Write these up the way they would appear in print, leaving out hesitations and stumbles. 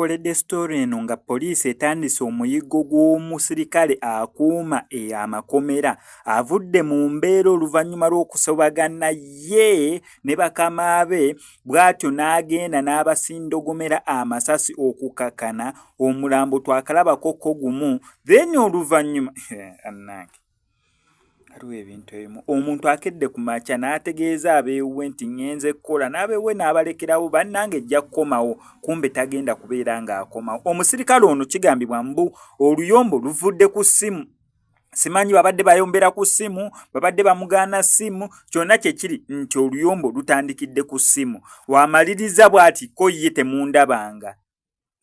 Tubakoledde story eno nga poliisi etandise omuyiggo gw'omusirikale akuuma amakomera avudde mu mbeera oluvannyuma lw'okusobagana ye ne bakama be bw'atyo n'agenda n'abasindogomera amasasi okukakkana omulambo twakalabako ko gumu then oluvannyuma annange waliwo ebintu ebimu omuntu akedde ku makya n'ategeeza abeewuwe nti ŋŋenze kukola n'abeewuwe n'abalekerawo bannange ejja kukomawo kumbe tagenda kubeera ng'akomawo omusirikale ono kigambibwa mbu oluyombo luvudde ku ssimu simanyi babadde bayombera ku ssimu babadde bamugaana ssimu kyonna kye kiri nti oluyombo lutandikidde ku ssimu wamaliriza bw'ati ko ye temundabanga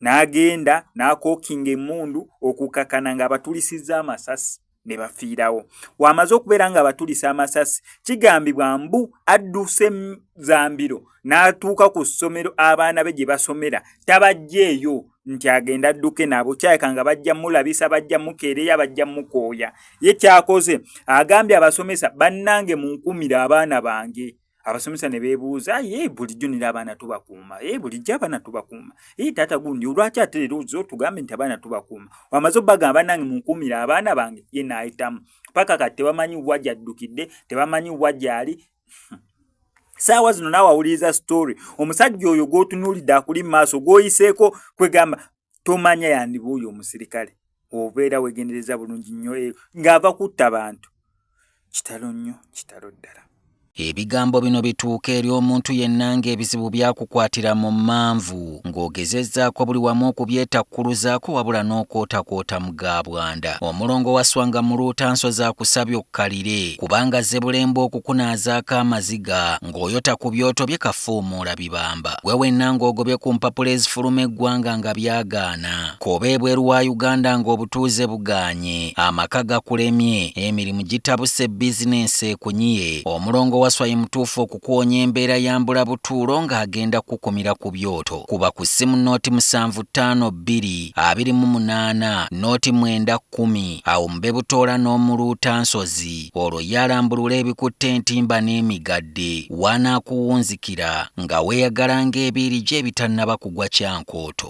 n'agenda n'akookinga emmundu okukakkana ng'abatulisizza amasasi ne bafiirawo. W'amaze okubeera ng'abatulisa amasasi kigambibwa mbu adduse za mbiro n'atuuka ku ssomero abaana be gye basomera tabaggyeeyo nti agenda adduke nabo kyaleka nga bajja mulabisa bajja mukeereya bajja mukooya ye kyakoze agambye abasomesa bannange munkumire abaana bange abasomesa ne beebuuza ye bulijjo nira abaana tubakuuma ye bulijjo abaana tubakuuma ye taata gundi olwaki ate leero ozze otugambe nti abaana tubakuuma wamaze obagamba bannange munkuumire abaana bange ye n'ayitamu paka kati tebamanyi wa gy'addukidde tebamanyi wa gy'ali saawa zino naawe awuliriza story omusajja oyo gw'otunuulidde akuli mu maaso gw'oyiseeko kwegamba tomanya yandiba oyo omusirikale obeera wegendereza bulungi nnyo eh, ng'ava kutta bantu kitalo nnyo kitalo ddala Ebigambo bino bituuke eri omuntu yenna ng'ebizibu byakukwatira mu mmanvu ng'ogezezzaako buli wamu okubyetakkuluzaako wabula n'okwotakwota mu ga bwanda. Omulongo Wasswa nga muluutansozi akusabye okkalire kubanga azze bulembe okukunaazaako amaziga ng'oyota ku byoto bye kafuumuula bibamba. Gwe wenna ng'ogobye ku mpapula ezifuluma eggwanga nga byagaana, k'obe ebweru wa Uganda ng'obutuuze bugaanye, amaka gakulemye, emirimu gitabuse bizinensi ekunyiye, Omulongo Wasswa ye mutuufu okukuwonya embeera ya mbulabutuulo ng'agenda kukukumira ku byoto. Kuba ku ssimu nooti 752 28 nooti 9 10 awo mube butoola n'omuluutansozi olwo ye alambulule ebikutte entimba n'emigadde w'anaakuwunzikira nga weeyagala ng'ebiirigi ebitannaba kugwa kyankooto.